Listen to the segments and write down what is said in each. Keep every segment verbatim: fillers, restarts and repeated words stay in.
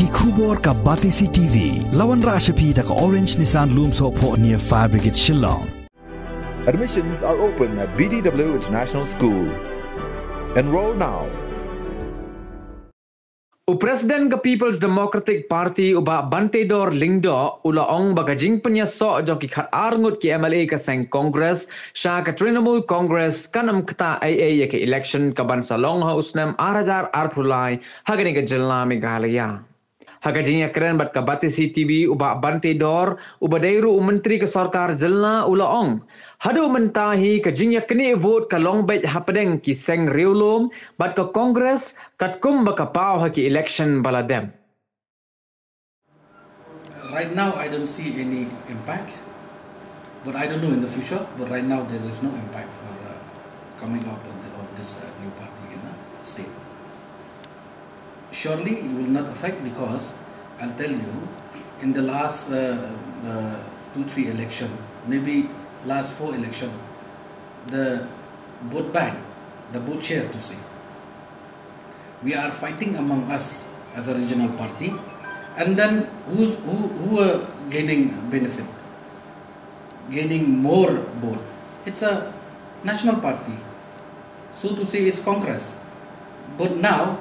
Ki khubor ka Batesi T V. La wanrah sha phi da ka Orange Nissan Lumsohphoh near Fire Brigade Shillong. Admissions are open at B D W International School. Enroll now. U President ka People's Democratic Party u Bah Bantedor Lyngdoh u la ong ba ka jingpynïasoh jong ki khat ar ngut ki M L A ka seng Congress sha ka Trinamool Congress kan ym ktah ei ei ïa ka election ka ban sa long ha u snem ar hajar arphew lai ha kane ka jylla Meghalaya. Ha ka jingïakren bad ka Batesi T V u Bah Bantedor u ba dei ruh u Myntri ka Sorkar Jylla u la ong, haduh mynta hi ka jingïaknieh vote ka long beit hapdeng ki seng riewlum bad ka Congress katkum ba ka paw ha ki election ba la dep. Right now, I don't see any impact, but I don't know in the future. But right now, there is no impact for uh, coming up of, the, of this uh, new party in the state. Surely, it will not affect because I'll tell you, in the last uh, uh, two three election, maybe last four election, the vote bank, the vote share to say, we are fighting among us as a regional party, and then who's who who are gaining benefit, gaining more vote? It's a national party, so to say it's Congress. But now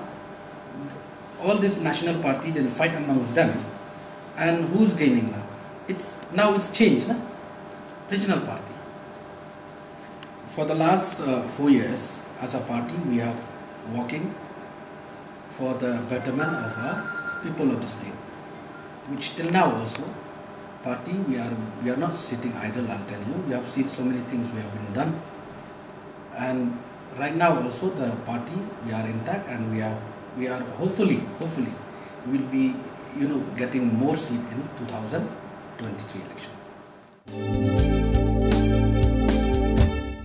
all this national party, they'll fight amongst them, and who's gaining now? It's now it's changed, na? Regional party. For the last uh, four years, as a party, we have working for the betterment of our people of the state. Which till now also, party we are we are not sitting idle. I'll tell you, we have seen so many things we have been done, and right now also the party we are intact, and we are we are hopefully hopefully we will be you know getting more seat in two thousand twenty-three election.